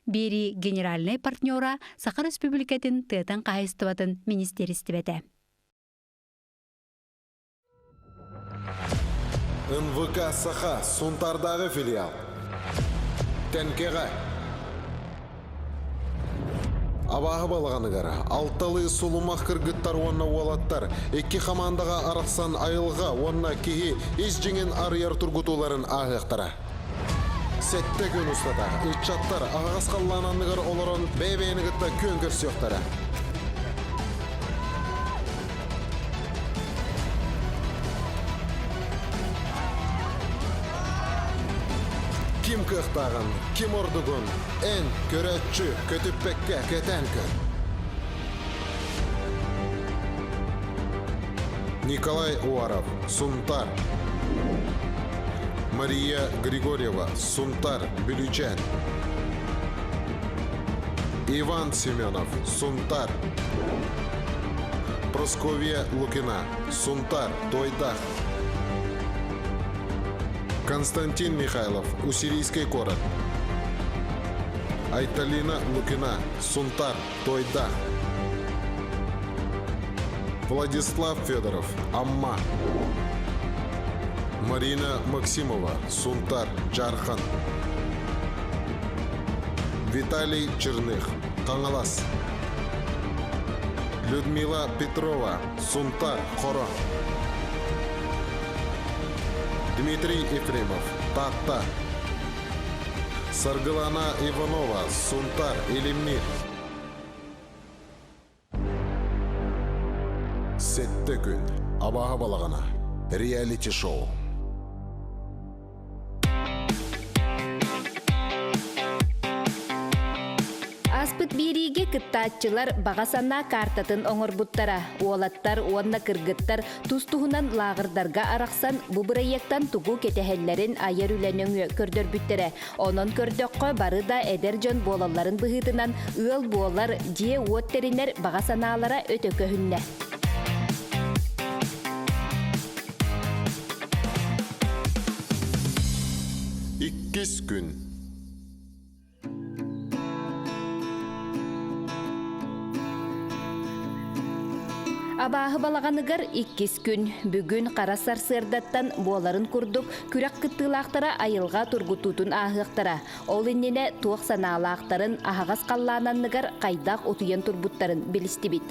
Биэрии генеральнай партнера Саха Республикатын тыатын хаһайыстыбатын министиэристибэтэ. НВК Саха Сунтаардааҕы филиал. Тэнкэҕэ. Абааһы балаҕаныгар алталыы сулумах кыргыттар уонна уолаттар икки хамаандаҕа арахсан айылҕа уонна киһи ис дьиҥин арыйар тургутууларын ааһыахтара. Сэттэ күн устата ыччаттар аһаҕас халлаан анныгар олорон бэйэ-бэйэни кытта күөн көрсүөхтэрэ. Ким кыахтааҕын, ким ордугун эн, көрөөччү, көтүппэккэ кэтээн көр. Николай Уаров, Сунтар. Мария Григорьева, Сунтар, Бүлүүчээн. Иван Семенов, Сунтар. Просковья Лукина, Сунтар, Тойдах. Константин Михайлов, Уссурийский город. Айталина Лукина, Сунтар, Тойдах. Владислав Федоров, Амма. Марина Максимова, Сунтар, Джархан. Виталий Черных, Хаҥалас. Людмила Петрова, Сунтар, Хоро. Дмитрий Ефремов, Таатта. Саргылана Иванова, Сунтар, Илимнир. Сэттэ күн. Абааһы балаҕана. Реалити-шоу. Ааспыт биэриигэ кыттааччылар баҕа санаа каартатын оҥорбуттара. Уолаттар уонна кыргыттар тус-туһунан лааҕырдарга арахсан бу бырайыактан тугу кэтэһэллэрин айар үлэ нөҥүө көрдөрбүттэрэ. Онон көрдөххө, бары да эдэр дьон буолалларын быһыытынан ыал буолар, дьиэ-уот тэринэр баҕа санаалара өтө көһүннэ. Иккис күн. Абааһы балаҕаныгар иккис күн. Бүгүн хара сарсыардаттан буоларын курдук күрэх кыттыылаахтара айылҕа тургутуутун ааһыахтара. Ол иннинэ туох санаалаахтарын, аһаҕас халлаан анныгар хайдах утуйан турбуттарын билистибит.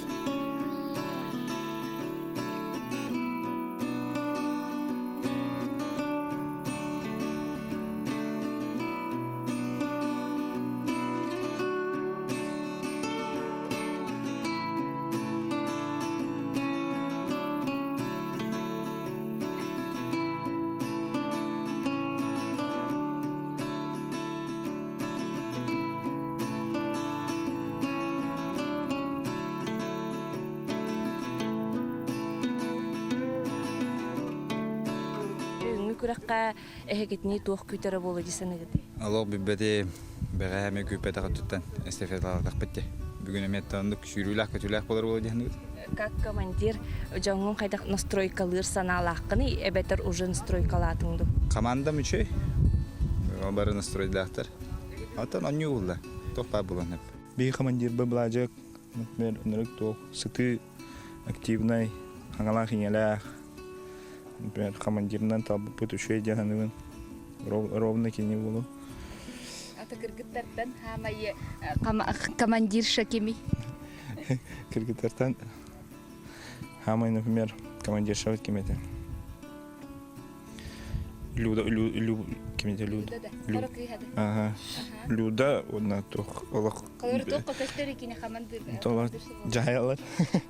Бүгүҥҥү күрэххэ эһигитини туох күүтэрэ буолуо дии саныыгытый? Олох билбэти бэҕэһээ эмиэ күүппэтэх өттүттэн эстафеталаатахпыт дии. Бүгүн эмиэ оннук сүүрүүлээх-көтүүлээх буолар буолуо дии саныыбыт. Как командир дьоҥҥун хайдах настройкалыыр санаалааххыный эбэтэр уже настройкалаатыҥ дуу? Командам үчүгэй. Бары настройдаахтар. Оттон онньуу булла. Туох баар буолуон сөп. Биһи командирба Былаадьык, например, ынырык туох сытыы, активнай, аҥалаах-иҥэлээх, например, командирынан талбыппыт үчүгэй диэн саныыбын. Ровно кини буолуо. Ата кыргыттартан хаамайы командирша кими? Кыргыттартан хаамай, например, командиршабыт ким этэ? Люда, Лю, Лю, ким этэ Люда? Люда. Ага. Люда уонна туох олох Колор туохха көстөр икини хамандыр. Толор жаһаялар.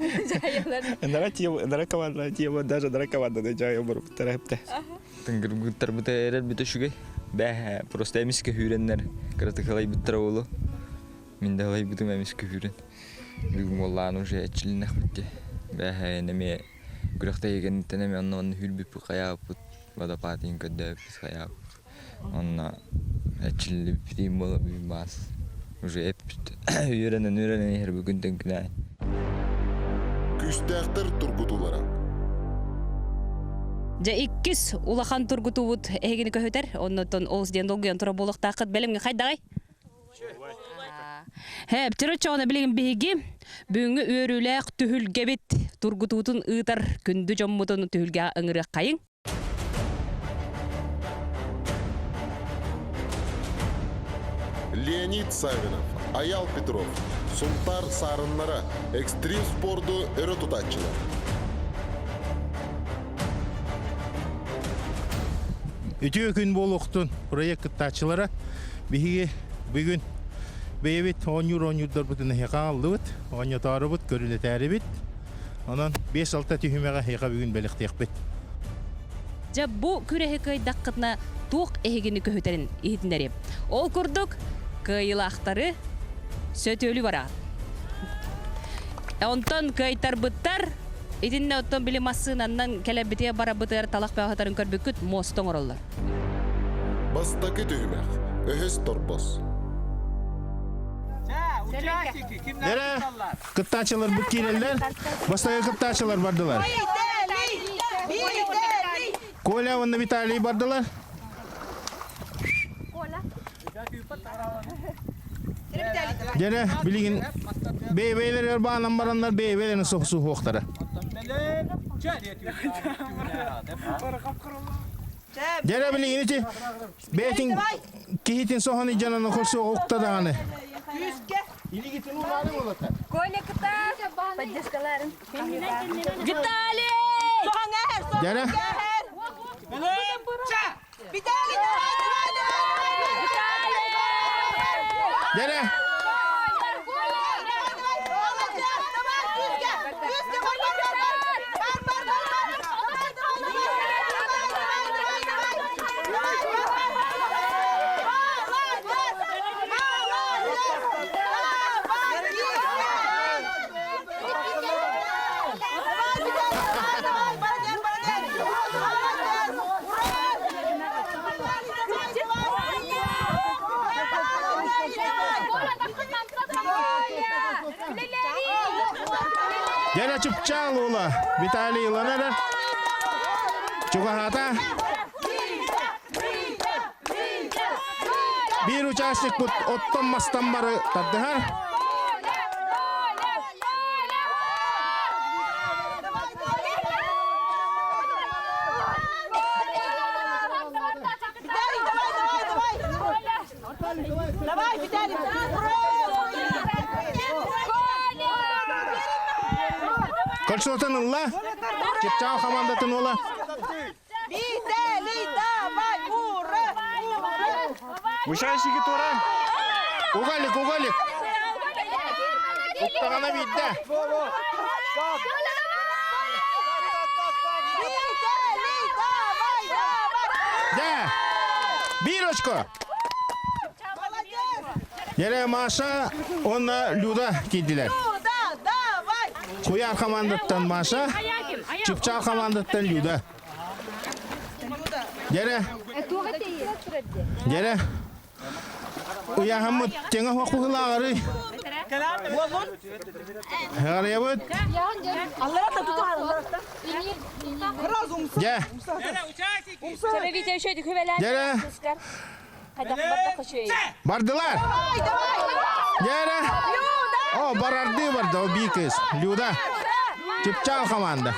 Жаһаялар. Нара тиэ нара команда тиэ даже нара команда жаһая барбыттар эпте. Тынгырбыттарбыта эрэр бүтэ үчүгэй. Бээ, просто эмискэ хүүрэннэр кыратык ылайбыттара буолуо. Мин да ылайбытым эмискэ хүүрэн. Бүгүн буоллаан уже эчилиннэхпит дии. Бээ, эмиэ күрэхтэһиигэнниттэн эмиэ онно-онно хүүрбүппүт хайаабыппыт, водопадын көрдөөбүппүт хайаабыппыт. Онно эрчиллибитим буола бүгүн баас уже эппит үөрэнэн үөрэнэн иһэр бүгүн күнээн. Күүстээхтэр тургутуулара. Дьэ иккис улахан тургутуубут эһигини көһүтэр. Оннуттан олус диэн долгуйан турар буолуохтааххыт. Бэлэмҥэ хайдаҕай? Хэптэр очоҕуна билигин биһиги бүгүҥҥү үөрүүлээх түһүлгэбит тургутуутун ыытар күндү дьоммутун түһүлгэҕэ ыҥырыаххайыҥ. Леонид Савинов, Аял Петров, Сунтаар саарыннара, экстрим спорду өрө тутааччылар. Үтүө күн буолуохтун проект кыттааччылара. Биһиги бүгүн бэйэбит оонньуур оонньуурдарбытын эһиэхэ аҕаллыбыт, оонньотоорубут, көрүлэтээрибит. Онон 5-6 түһүмэҕи эһиэхэ бүгүн бэлэхтиэхпит. Дьэ бу күрэһи кыайдаххытына туох эһигини көһүтэрин иһитинэриэм. Ол курдук кыайыылаахтары сөтүөлүү бараҕыт. Онтон кыайтарбыттар итиннэ оттон били массыынаннан кэлэрбитигэр барарбытыгар талах бөҕөтөрүн көрбүккүт муоста оҥороллор. Бастакы түһүмэх. Өһөс торбос. Эрэ кыттааччыларбыт киирэллэр. Бастакы кыттааччылар бардылар. Коля уонна Виталий бардылар. Дьэрэ, билигин бэйэ-бэйэлэригэр баанан бараннар бэйэ-бэйэлэрин сохсуһуохтара. Дьэрэ, билигин ити бэйэтин киһитин соһон илдьэн хорсуох укта даҕаны. Илигитин уулаары буолата. Коля кытаат! Поддержкаларын. Виталий! Дьэрэ. Виталий, давай, давай, давай! Дьэрэ. Дьэрэ чыпчаал уола Виталий ылан эрэр. Чугаһаата. Биир участникпыт оттон-мастан бары тардыһар. Давай, Виталий! Кольцотын ылла. Чыпчаал хамаандатын уола. Виталий, давай! Ура! Ура! Участники тура. Угалик, угалик. Уктаҕана биирдэ. Виталий, давай, давай! Дэ! Биир очко. Молодец! Дьэрэ Маша уонна Люда киирдилэр. Люда, давай! Куйаар хамаандаттан Маша, Чыпчаал хамаандаттан Люда. Дьэрэ. Дьэрэ. Уйаһаммыт тэҥэ хуохпуһулааҕарый. Харыйабыт. Дьэ. Дьэрэ. Бардылар. Дьэрэ. О, барарды барда, о, бии кыыс. Люда. Чыпчаал команда.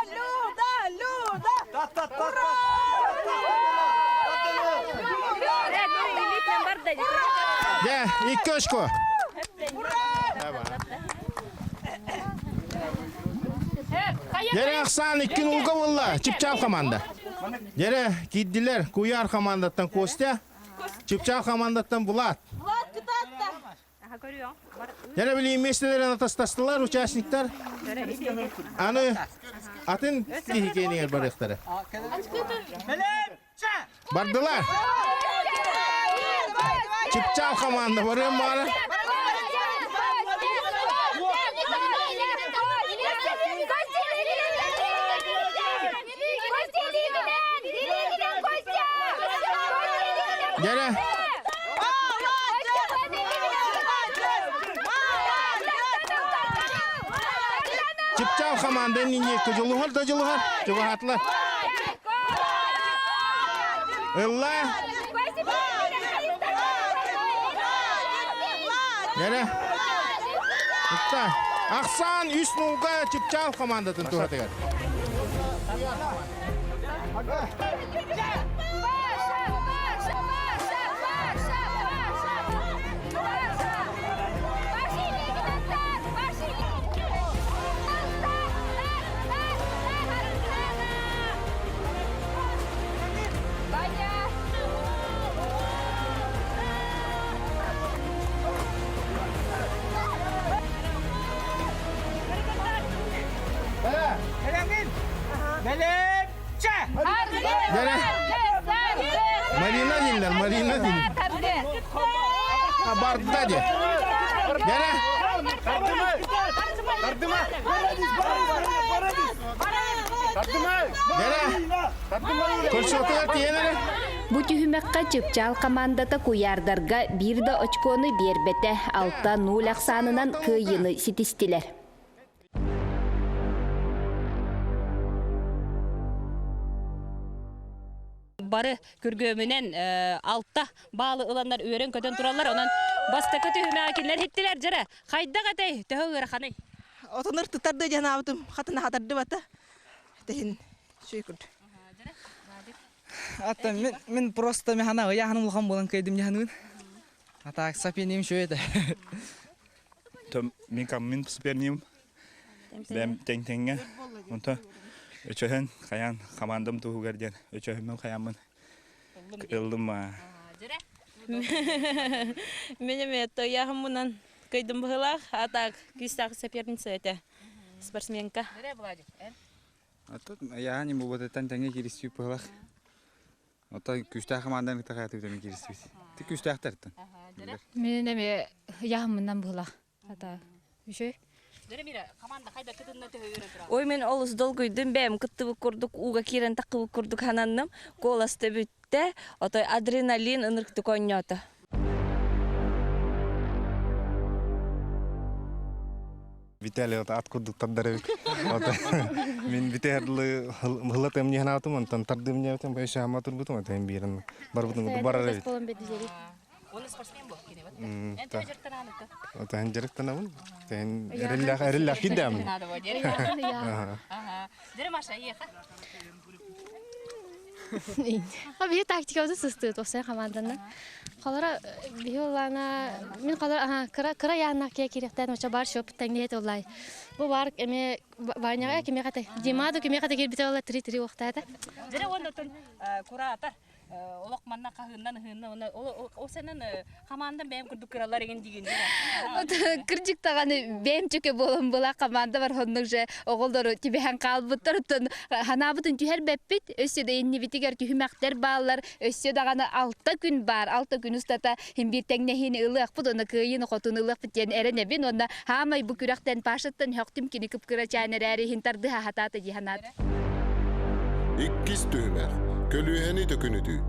Люда, Люда! Дьэ, икки очко. Дьэрэ ахсаан икки нулга буолла. Чыпчаал команда. Дьэрэ киирдилэр Куйаар командаттан Костя, Чыпчаал командаттан Булат. Влад кытаатта! Дьэрэ билигин миэстэлэрин атастастылар участниктар. Аны атын киһи киэнигэр барыахтара. Бардылар. Чыпчаал команда барыан баара. Дьэрэ. Чыпчаал команда иннинэ дьулуһар да дьулуһар. Чугаһаатылар. Ылла! Нere? Ытта. Ахсаан үс нуулга Чыпчаал командатын туһатыгар. Марина динлер, Марина дин. Барда де. Бere. Бere. Көрсөтүгэр тиийэн эрэ. Бу түһүмэххэ Чыпчаал командата куйаардарга биир да очкону биэрбэтэ, 6-0 ахсаанынан кыайыыны ситистилэр. Бары күргүөмүнэн алта баалы ыланнар үөрэн-көтөн тураллар. Онон бастакы түһүмэҕи кинилэр иһиттилэр. Дьэрэ, хайдах этэй? Төһө ыараханый? Отонор тутарды жанаабытым хатын хатарды Тэһин сүйкүрд. Ата мен мен просто механа ыйааһыным улахан буолан кыайдым дьаһаныбын. А так сопернигим шо это. Том мин каммин сопернигим бэм тең-тэҥҥэ. Онто өчөһөн хайаан командам туһугар диэн өчөһөммүн хаяммын ыллым. Мен эме ыйааһыммынан кыайдым быһыылаах, а так күүстээх соперница этэ спортсменка. Тут я не буботеттан тэҥҥэ кииристибит быһылах. Оттон күүстээх команданы кытта хайатыбыт кииристибит. Ти күүстээхтэртэн. Мен эме ыйааһыммынан быһылаах. Ата үчүгэй. Ой, мен олус долгуйдум, бэйэм кыттыбыт курдук, ууга киирэн таххыбыт курдук сананным. Куоласта бүттэ, отой адреналин ынырыктык оонньоото. Виталий ат курдук тардар эбит. Мин бүтээр хылла тэмньиһэн аатым, онтон тардым ньэбитим, бэйшаама турбутум, отын биирин барбытын барар эбит. Оны спортсмен бол кини вот. Эн төһө дьарыктананыта? Отын дьарыктанабын. Тэн эрэллэх эрэллэх кидам. Ага. Дere Маша, еха. Биһи тактикабыты сыстыы тосай команданы. Халара биһи улаана мин халара аха кыра кыра яаннаах киэ кириэхтээн оча бар шоп тэҥниэт улай. Бу бар эме Ваняга кимиэхэ хата Димаду кимиэхэ хата киирбитэ ула три-три уохтаата. Дere оннотун куратор олох манна хаһыыннан ыһыынна уонна ол сенен хамаандан бэйэм курдук кыралар игин дигин. Кырдьык даҕаны бэйэм чөкө буолан була команда бар хоннук же оҕолору тибэһэн хаалбыттар оттон ханаабытын түһэрбэппит өссө да иннибитигэр түһүмэхтэр бааллар өссө даҕаны алта күн баар алта күн устата хин биир тэҥнэһиини ылыахпыт уонна кыайыыны хотуну ылыахпыт диэн эрэнэбин уонна хаамай бу күрэхтэн Пашаттан һөхтүм кини кып-кырачаан эрээри иһин тардыһа хатаата дии санаат. Иккис түһүмэх. Көлүөһэни төкүнүтүү.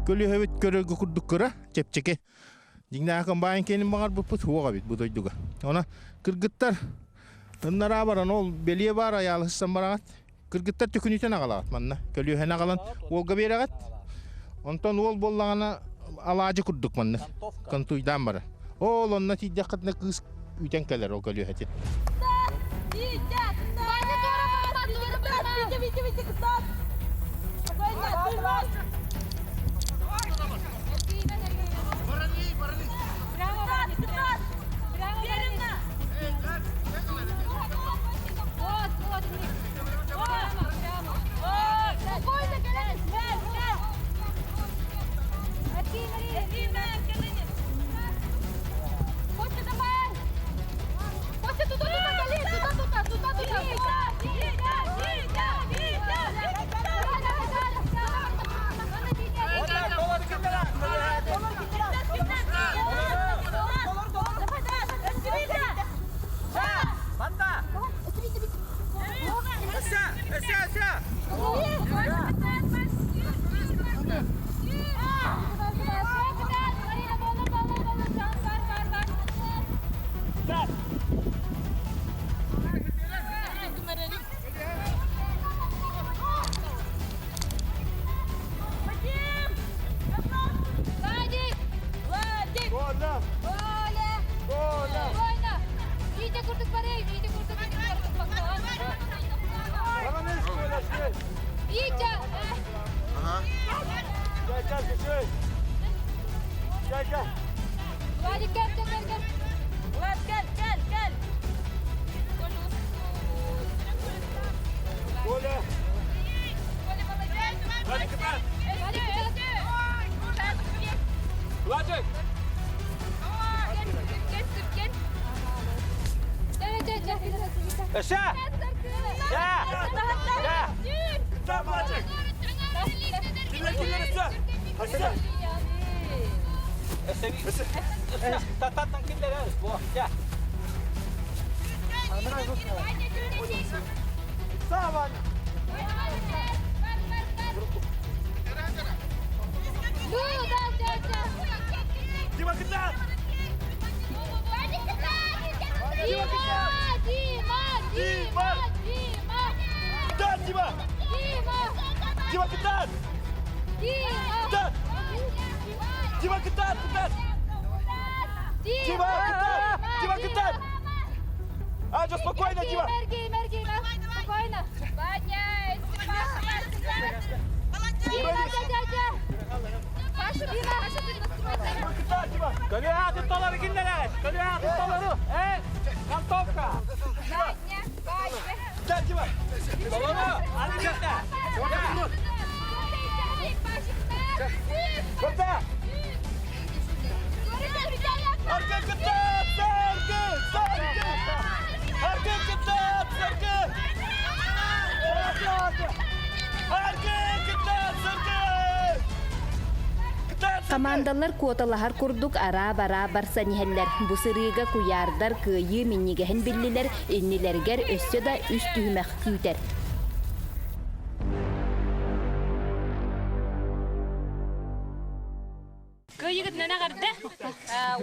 Көлүөһэбит көрөргө курдук кыра, чэпчэки. Дьиҥнээх комбайн киэнин баҕарбыппыт суох эбит бу дойдуга. Она кыргыттар ыннараа баран ол бэлиэ баар айаалыһысан бараҕат. Кыргыттар төкүнүтэн аҕалаҕат манна. Көлүөһэни аҕалан уолга биэрэҕит. Онтон уол буоллаҕына алаадьы курдук маннык контуйдаан барар. Ол онно тиийдэххитинэ кыыс үтэн кэлэр ол көлүөһэтин. Владик, кел, кел, кел, кел. Влад, кел, кел, кел. Коля! Владик, Владик! Өссө! Да! Да! Владик! Киллер, киллер, өссө! Өссө! Өссө! Өссө! Тататтан киллер, бу. Я. Саван! Дима, куда? Дима, Дима, Дима, Дима! Да, Дима! Дима! Дима, куда? Дима! Да! Дима, куда? Куда? Дима, куда? Дима, куда? А, спокойно, Дима! Мерги, мерги, спокойно! Ваня, Дима, дядя! Паша, Дима! Көлүө тутталары кинилэр! Көлүө тутталары! Эй, Кантовка! Ваня, Ваня! Да, Дима! Толору! Аны жерде! Куда? Аргы кытат! Саргы! Саргы! Аргы кытат! Саргы! Аргы кытат! Саргы! Командалар куоталаһар курдук араа-бараа барсан иһэллэр. Бу сырыыга куйаардар кыайыы минньигэһин биллилэр, иннилэригэр өссө да үс түһүмэх күүтэр. Кыайыгыт нана гарды.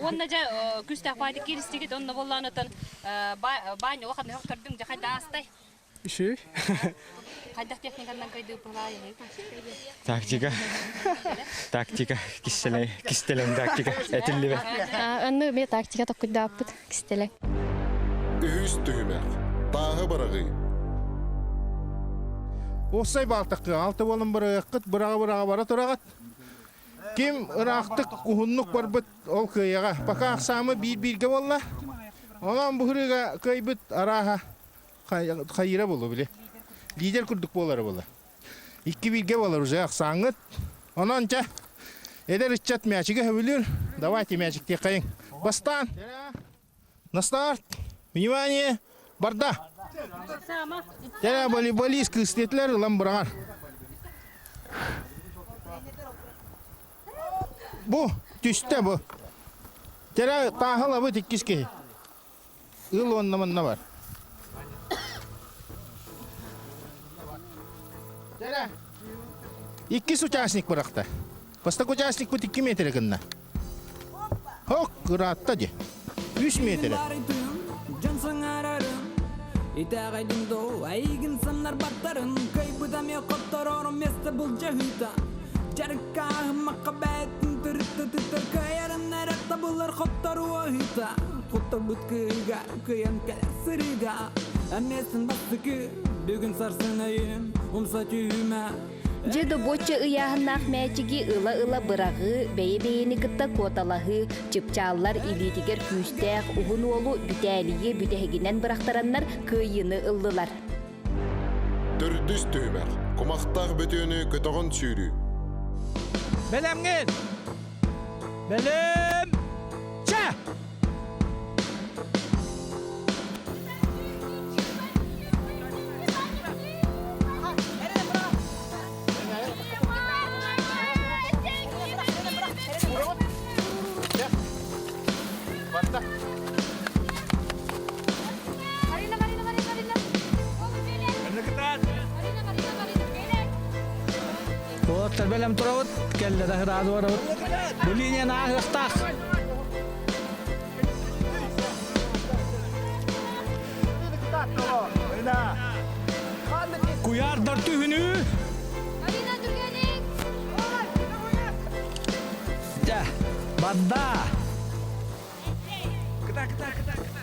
Уонна жа күстәк байды киристигит, онно болланытын баань улахан хөхтөрдүң жа хайда астай. Үшүй. Хайдах техниканнан кыйды пылай. Тактика. Тактика. Кистелен, кистелен тактика. Этиллибе. Онну ме тактика токкуйдааппыт кистелең. Үһүс түһүмэх. Тааһы быраҕыы. Осай балтакы алты болын бырыгыккыт быраҕа-быраҕа бара тураҕыт. Ким ыраахтык уһуннук барбыт ол кыайаҕа. Пока ахсаамы биир-бииргэ буолла. Онон бу ырыга кыайбыт арааһа хайыра буолу били. Лидер курдук буолара буолар. Икки бииргэ буолар уже ахсааҥҥыт. Онон чэ эдэр ыччат мячигэ хөбүлүүр. Давайте мячиктиэххэйиҥ. Бастаан на старт. Внимание! Барда! Тәрә волейболист кыстетилер ылан быраҕар. Бу түстэ бу. Тәрә тааһылабыт иккис киһи. Ыл уонна манна бар. Тәрә. Иккис участник бырахта. Бастакы участникпыт 2 метр гынна. Хок, ыраатта дии. Үс метр. Дьон саҥарарын Итэҕэйдим доо эйигин самнарбаттарын Кыайбыта эмиэ хотторорум место былдьаһыыта Дьарыккааһыммакка бэйэтин тырытта тыттар Кыайарын эрэ табыллар хотторуу аһыыта Хотторбут кыыга кыайан кэлэр сырыыга Эмиэсин бастакы бүгүн сарсын өйүм Умса түһүмэ Дьэ добуочча ыйааһыннаах мээчиги ыла-ыла быраҕыы, бэйэ-бэйэни кытта куоталаһыы, чыпчааллар илиитигэр күүстээх уһун уолу Бүтээлийи бүтэһигинэн бырахтараннар кыайыыны ыллылар. Төрдүс түһүмэх. Кумахтаах бөтүөнү көтөҕөн сүүрүү. Бэлэмҥин! Бэлэм! Чэ! Марина, Марина, Марина, Марина. Марина, Марина, Марина, кэлэн. Уолаттар бэлэм турабыт, кэллэ да ыраады барабыт. Бу линияны ааһыахтаах. Куйаардар түһүнүү. Марина түргэнник. Дьэ, барда. Кыта, кыта, кыта, кыта.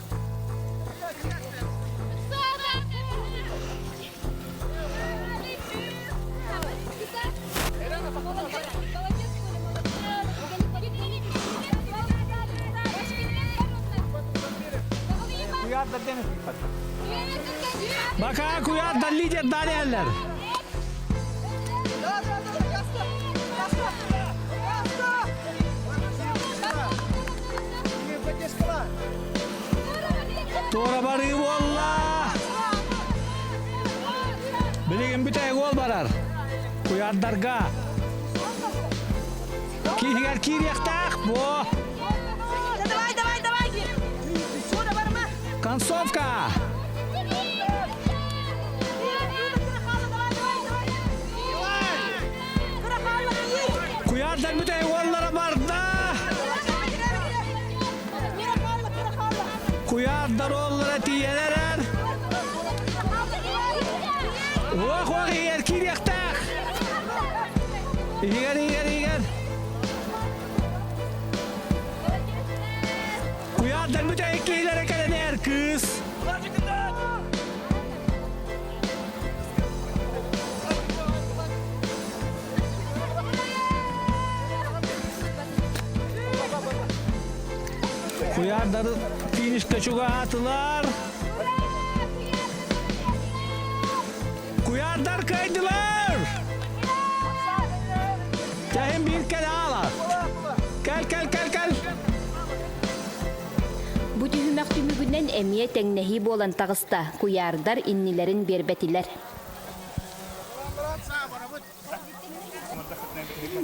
Бака куярдар лидердар эллер. Туора барыы буолла. Билигин бүтэй гол барар. Куярдарга. Киһигэр киириэхтээх бу. Давай, давай, давай! Концовка! Куярдар бүтэй уоллара барда. Куярдар уоллара тиийэн Уох, уох, иһигэр киириэхтээх. Иһигэр, иһигэр, иһигэр. Куйаардар бүтэһик киһилэрэ кэлэн эр кыыс. Куйаардары финишке чугаһаатылар. Куйаардар кыайдылар! Кэһин биир кэлэ аалар. Кэл, кэл, кэл, кэл! Бу түһүмэх түмүгүнэн эмиэ тэҥнэһии буолан таҕыста. Куйаардар иннилэрин биэрбэтилэр.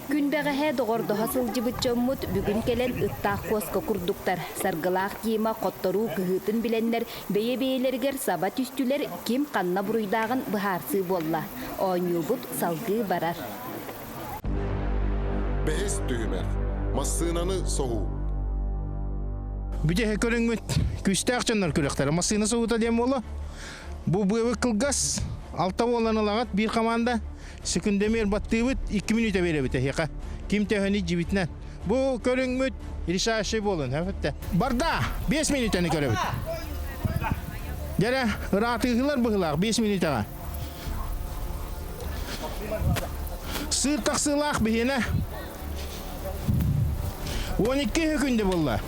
Күн бэҕэһээ доҕордоһо сылдьыбыт дьоммут бүгүн кэлэн ыттаах куоска курдуктар. Саргылаах Дима хотторуу кыһыытын билэннэр бэйэ-бэйэлэригэр саба түстүлэр, ким ханна буруйдааҕын быһаарсыы буолла. Оонньуубут салгыы барар. Бэһис түһүмэх. Массыынаны соһуу. Бүтэһик көрүҥмүт күүстээх дьоннор күрэхтэрэ. Массыына соһуута диэн буолла. Бу быабыт кылгас, алта буолан ылаҕыт биир команда. Секундомер баттыыбыт, 2 мүнүүтэ биэрэбит эһиэхэ. Ким төһөнү дьибитинэн. Бу көрүҥмүт решающий буолун, эбэтте. Барда! 5 мүнүүтэни көрөбүт. Дьэрэ, ыраатыыһылар быһылаах 5 мүнүүтэҕэ. Сыыр тахсыылаах биһиэнэ. 12 күндэ буолла.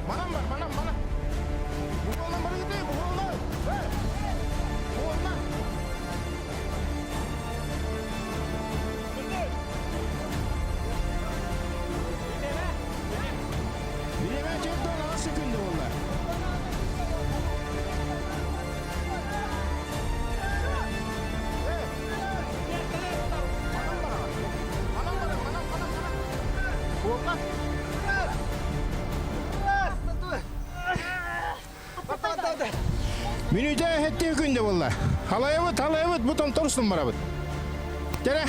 Манан бар, манан, манан. Буолан барыгыты, буолан. Буолан. Бириэмэ 48 секунда буолла. Мүнүүтэ хэттии күндэ буолла. Халайабыт, халайабыт, бу томторустун барабыт. Тере.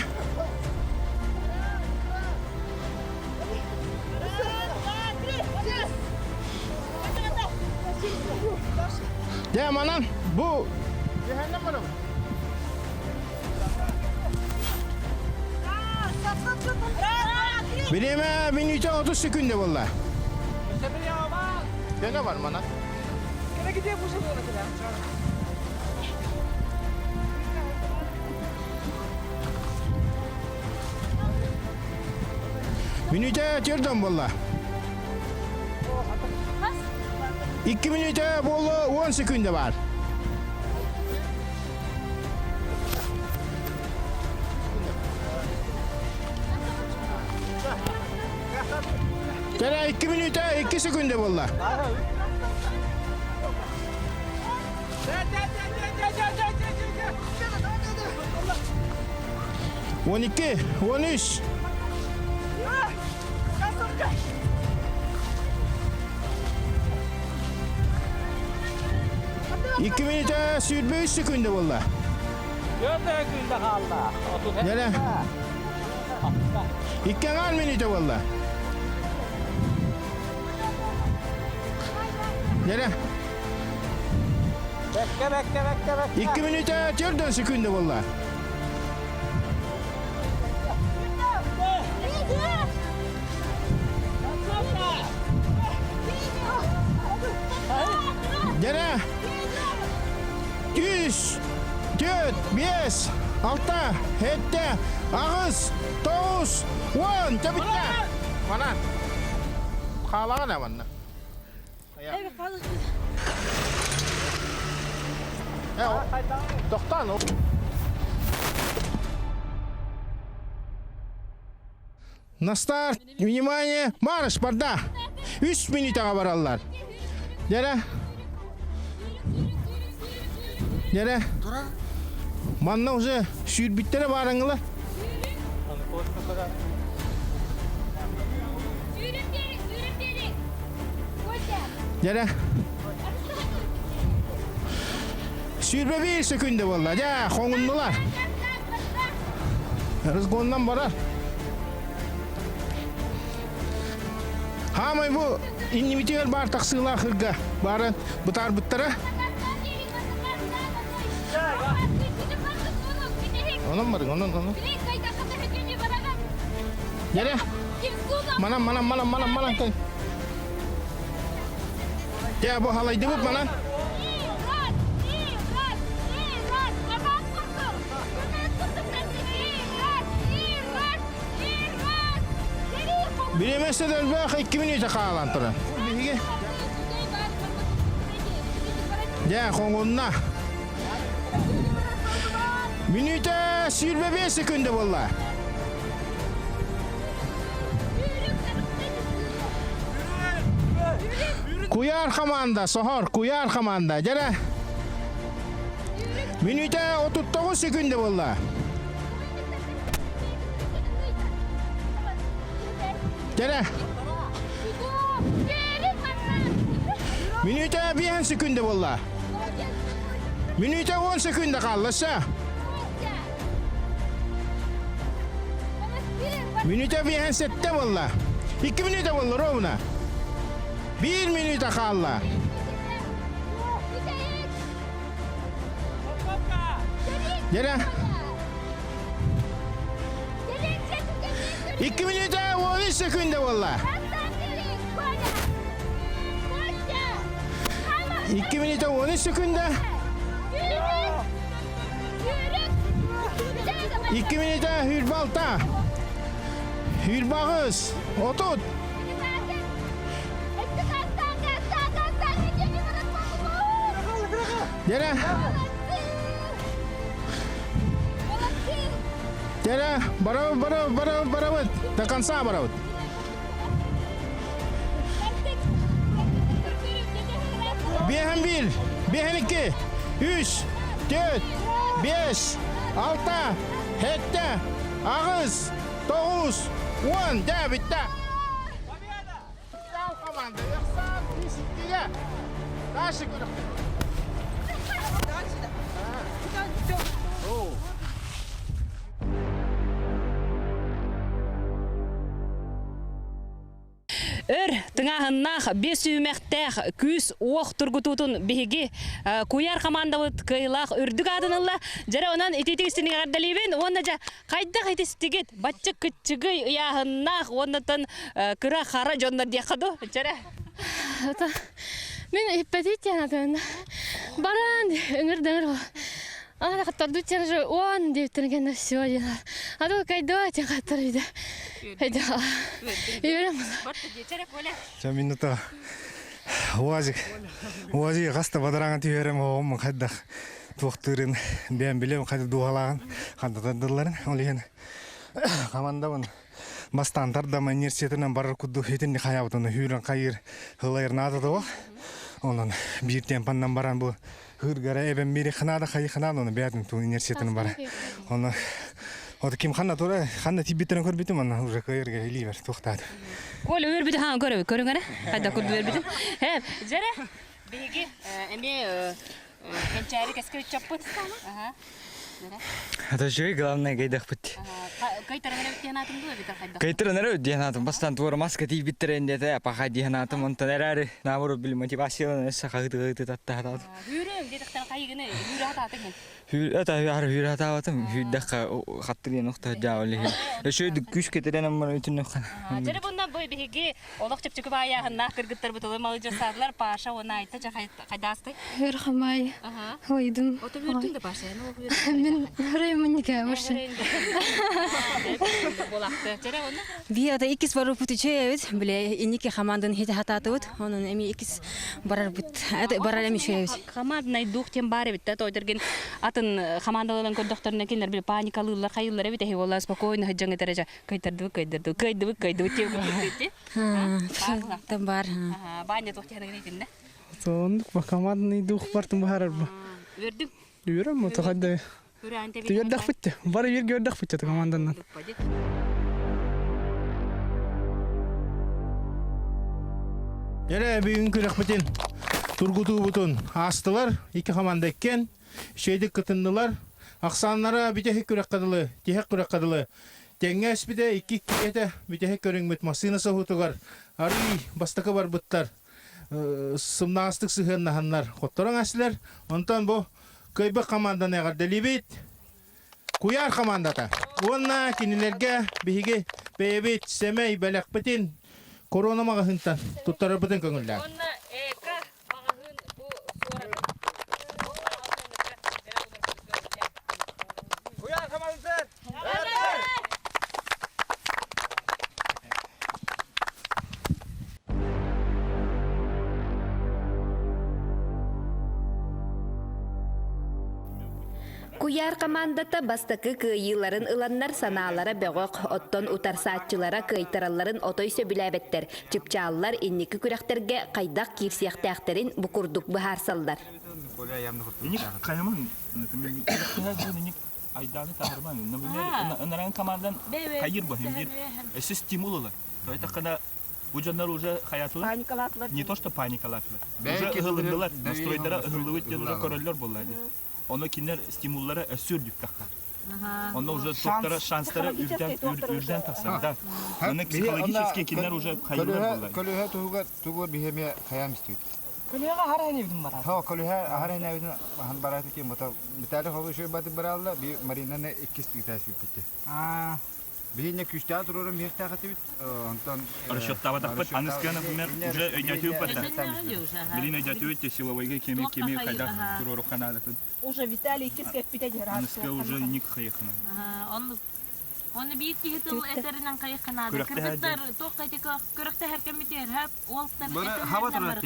Дьэ, манан бу Бириэмэ мүнүүтэ 30 секунда буолла. Кене бар мана. Мүнүүтэ төрдөн буолла. 2 мүнүүтэ буолла 10 секунда бар. Кэлэ 2 мүнүүтэ 2 секунда буолла. 12, 13. 2 мүнүүтэ 23 секунда буолла. 4 секунда хаалла. Нere? 2 мүнүүтэ буолла. Нere? Бэккэ, бэккэ, бэккэ, бэккэ. 2 мүнүүтэ 4 секунда буолла. Үс, түөрт, биэс, алта, сэттэ, аҕыс, тоҕус, уон, төбүттэ. Манан. Хаалаҕын манна. Тохтоон. На старт, внимание, марш, барда. Үс минутаға бараллар. Дәрі. Дәрі. Манна уже сүүрбүттэрэ баараңыла. Дьэрэ. 21 секунда буолла. Дьэ, хоҥуннулар. Разгоннан барар. Хаамай бу иннибитигэр баар тахсыылаах ырга баарын бытаарбыттара. Онон барыҥ, онон, онон. Дьэрэ. Манан, манан, манан, манан, манан. Дьэ, бу халайдыбыт манан. Бириэмэсэ өлбөх 2 мүнүүтэ хаалан турар. Биһиги Дьэ, хоҥунна. Мүнүүтэ 25 секунда буолла. Куйаар команда, соһор, куйаар команда. Дьэрэ. Мүнүүтэ 39 секунда буолла. Дьэрэ. Мүнүүтэ 5 секунда буолла. Мүнүүтэ 10 секунда хаалла, сэ. Мүнүүтэ 57 буолла. 2 мүнүүтэ буолла ровно. 1 мүнүүтэ хаалла. Дьэрэ. 2 мүнүүтэ 13 секунда буолла. 2 мүнүүтэ 13 секунда. 2 мүнүүтэ 26. 28. 30. Дьэрэ. Дьэрэ, барабыт, барабыт, барабыт, барабыт. До конца барабыт. Биэһэн биир, биэһэн икки, үс, түөрт, биэс, алта, сэттэ, аҕыс, тоҕус, уон, дьэ, бүттэ. Команда Ихсан 32-ге. Дальше күрүктүк. Өр тыҥааһыннаах, биэс сүүмэхтээх күүс-уох тургутуутун биһиги куйаар командабыт кыайыылаах үрдүк аатын ылла. Дьэрэ онон итиитик истиҥ эҕэрдэлиибин уонна дьэ хайдах итистигит бачча кыччыгый ыйааһыннаах уоннатан кыра хара дьоннор диэххэ дуу дьэрэ. Мин иппэтит диэн баран ыҥыр да ыҥыр Ана хаттардут же он диэбиттэрин кэннэ все диэн. А то кайдо диэн хаттар үйдэ. Үөрем. Ча минута УАЗик УАЗик хаста бадараҥа түһэрем оҕом хайдах туохтыырын бэйэм билэм хайда дууһалааҕын хантатардылларын ол иһин командабын бастаан тардама университетынан барар курдук итинник хайаабытын хүүрэн хайыр ылайыр наада да онон биир темпаннан баран бу Хыргара эбэм бири ханада хайы ханада оны бээтин ту университетын бара. Оны Вот ким ханна тура ханна тибиттерин көрбүтүм анна уже кыйырга илибер тухтаат. Коля өрбүтү хаан көрөбү көрүҥ эрэ. Хайда курду өрбүтүн. Э, Жере биһиги эмиэ кэнчээри кэскил чаппыт. Это же главное кайдахпыт. Кайтаран эрэ диэн аатым бастан туора маска тиийбиттэрин диэтэ паха диэн аатым онтон эрээри наоборот били мотивациялан өссө хаһыты таттаһатаатым. Хүрүм диэтэхтэн хайыгыны хүрэ хатаатыҥ. Хүр это хүр хүр хатаабатым хүрдэххэ хаттыр диэн охто дьаабыл иһин. Өссө күүс кетерен аммар үтүннүк хан. Дьэрэ бунна бу биһиги олох чөпчөкү баайааһыннаах кыргыттарбыт олор малыдьастаатылар Паша уонна Айта дьэ хайдаастай? Өр хамай ойдум. Ото үрдүн да Паша Мен райымынника вообще. Болакты. Дьэрэ онно? Би ата иккис барыппыт үчүгэйбит. Биле инники хамаандан хете хатаатыбыт. Онон эми иккис барарбыт. Это барар эми үчүгэйбит. Командный дух тем бар эбит да тойдерген атын командалардан көрдөхтөрүнэ кинилер били паникалыыллар хайыллар эбит эһи буолла спокойно сылдьан этэрэ кыайтардыбыт кыайдардыбыт кыайдыбыт кыайдыбыт диэн курдук Там бар. Баанньа туох тиһэнэгин итиннэ? Оннук ба командный дух бартын баһарар ба. Үөрдүм. Үөрөм ото хайда. Үөрдэхпит. Бары бииргэ үөрдэхпит команданан. Эрэ бүгүн күрэхпитин тургутуубутун аастылар. Икки команда иккен. Үчүгэйдик кытыннылар. Ахсааннара бүтэһик күрэххэ дылы, тиһэх күрэххэ дылы тэҥҥэ эспитэ икки иккиэтэ бүтэһик көрүҥмүт массыына соһуутугар арыый бастакы барбыттар сымнаҕастык сыһыаннаһаннар хотторон эстилэр. Онтон бу кыайбыт команданы эҕэрдэлиибит. Куйаар командата. Уонна кинилэргэ биһиги бэйэбит сэмэй бэлэхпитин корона маҕаһыынтан туттарарбытын көҥүллээн. Уонна эка маҕаһыын бу суоратын Куйаар командасы! Куйаар командата бастакы кыайыыларын ыланнар санаалара бөҕөх, оттон утарсааччылара кыайтаралларын отой сөбүлээбэттэр. Чыпчааллар инники күрэхтэргэ хайдах киирсиэхтээхтэрин бу курдук быһаарсаллар. Айдааны таһарман, например, ынаран командан хайыр баһым бир өссө стимул ылар. То это когда бу дьоннор уже хаятылар. Не то что паникалаатылар. Уже ыһылыннылар, настройдара ыһыллыбыт диэн уже көрөллөр буолла дии. Ону кинилэр стимуллара өссө үрдүк таххар. Онно уже токтара шанстара үрдэн үрдэн тахсар да. Аны психологически кинилэр уже хайылар буолла. Көлүһэ туһугар тугу биһиэмэ хайаан истибит. Көлүөҕэ аһар эһэнибитин бараат. Һо, көлүһэ аһар эһэнэбитин аһан бараат ити бута Виталий Холуйшой баты бараалла би Маринаны иккис тыытаас бүппүттэ. Аа. Биһинне күүстээх туруоран биһиэхтээх этибит. Онтон Расчеттаабатахпыт. Аныскы, например, уже өйдөтүбүт бата. Билин өйдөтүбүт те силовойга кеми кеми хайдах туруору ханаадатын. Уже Виталий иккис кэппитэ дьэ Аныскы уже ник хайыхына. Оны биир киһи тыл этеринэн хайыхханаада. Кыргыттар туох күрэхтэһэр кэммитигэр хап уолтар Хаба турар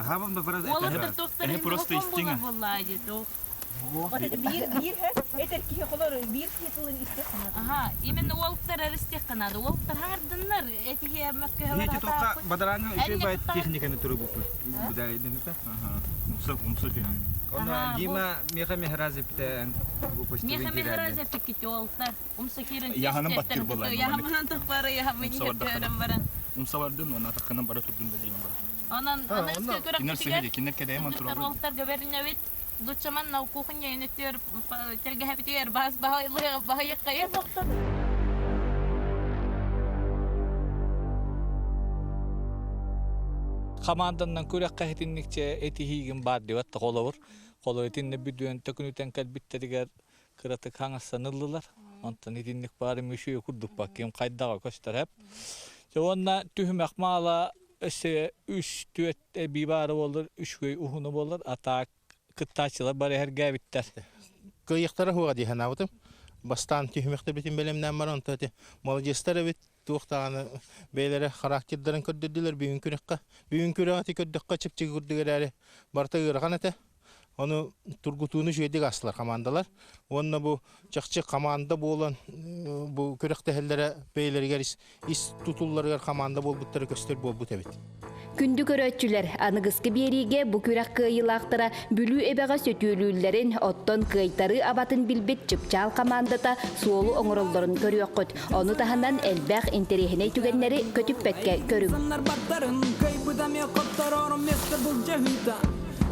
Хабам да барар. Уолаттар туохтар Эһи просто истиҥ. буоллаа дии туох. Биир биир этер киһи холор биир киһи тылын истиэх Аха, именно уолттар эристиэх канаада. Уолттар хаҥардыннар этиһиэ мөккөһө Эти тоққа бадараҥҥа үчүгэй бай техниканы турубуппут. Быдайдыныта. Умса умса түһэн. Онно Дима меха мехразе пите Меха мехразе пиккити уолттар. Умса киирэн Яһанын баттыр буолла. Яһамынан тахпары яһамын иһэрдэрэн баран. Умса бардын, онна таххынан бара турдун да дейин бара. Онон онон Кинер сыһыди, кинер кэдэйм антурабы. Уолттар göberinнебит Лучшаман на кухня инетер телгэһэбитигэр бас баһайыккайы Хамаанданнан күрэххэ итинникчэ этиһиигин баар диэбэт холобур. Холобур итиннэ бүдүөн төкүнүтэн кэлбиттэригэр кыратык хаҥастаныллылар. Онтон итинник баары мүшүйэ курдук ким хайдаҕа көстөр эп. Уонна түһүмэх маала өссө үс түөт эбии баары буолар, үчүгэй уһуну буолар, а так кыттааччылар бары эһэргээбиттэр. Кыайыахтара хуга дии санаабытым. Бастаан түһүмэхтэрбитин бэлэмнээн баран, онто ити молодецтар эбит, туох даҕаны бэйэлэрэ характердарын көрдөрдүлэр бүгүн күрэххэ. Бүгүн күрэҕи ити көрдөххө чэпчэки курдук эрээри барыта ыарахан этэ. Ону тургутууну үчүгэйдик аастылар хамаандалар. Уонна бу чахчы хамаанда буолан бу күрэхтэһэллэрэ бэйэлэригэр ис тутулларыгар хамаанда буолбуттара көстөр буолбут эбит. Күндү көрөөччүлэр, аныгыскы биэриигэ бу күрэх кыайыылаахтара Бүлүү эбэҕэ сөтүөлүүллэрин, оттон кыайтарыы абатын билбит Чыпчаал хамаандата суолу оҥороллорун көрүөххүт. Ону таһынан элбэх интэриэһинэй түгэннэри көтүппэккэ көрүҥ.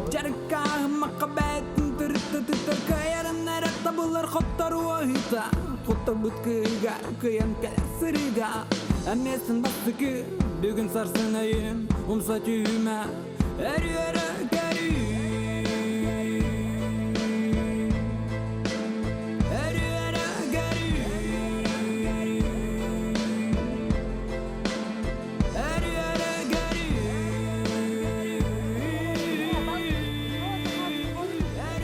Дьарыккааһыммакка бээтин тырытта тыттар кыайарын эрэ. Табыллар хоттору ыта, хотторбут кыыга, кыйан кэлэр сырыыга. Эмиэсин бастыкы, бүгүн сарсын өйүм, умса түһүмэ, өрүөрэ көрүү. Өрүөрэ көрүү. Өрүөрэ көрүү.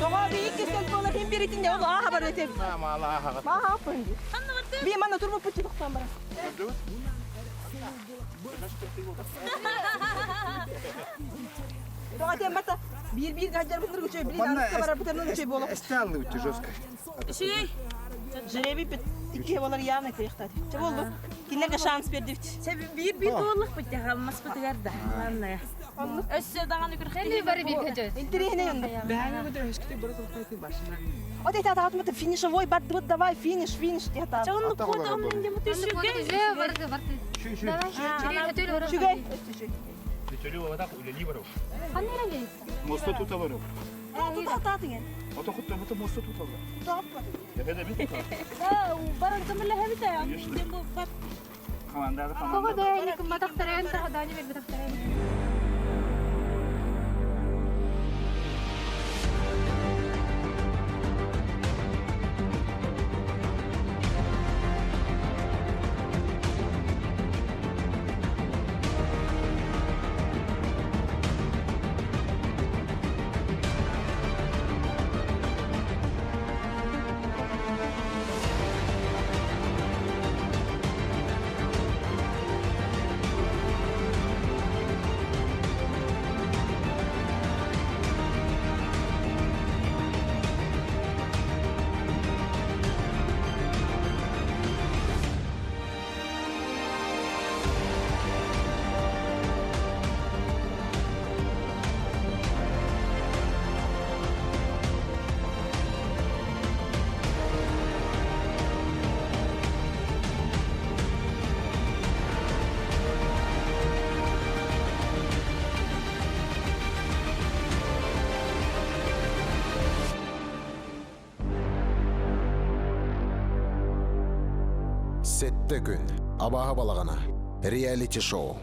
Тоҕо биир кисел буолар хин биритин ол ааха бар өтеп. Мааха аппын. Би манна турбуппут тохтон баран. Тоҕо тем бата биир биир гаджар бутыр үчүй бир арыска барар бутыр үчүй болуп. Эсталлы үчүй жестко. Үчүй. Жребий бит икки болар явно кыйыктады. Че болду? Кинилерге шанс бердибит. Биир биир буоллах бит хаммаспытыгар да. Главное. Өссө даҕаны күрхэ бары биир көдьөт. Интересный онда. Вот это атаатмыты финишевой бардыбыт давай финиш финиш диэта. Чоңну куота омнен дем Үчүгэй барды барды. Үчүгэй. Бүтөлү болатак үлели баров. Ханна эрэ Моста тута баров. Тута атаатыҥ. Ото хутта бута моста тута бар. Эфеде бит тута. Да, баран кымыла хабита. Дем бу бар. Командада Кого команда. да ник матахтарайын тахадани бер матахтарайын. Сетте күн. Абаха балагана. Реалити шоу.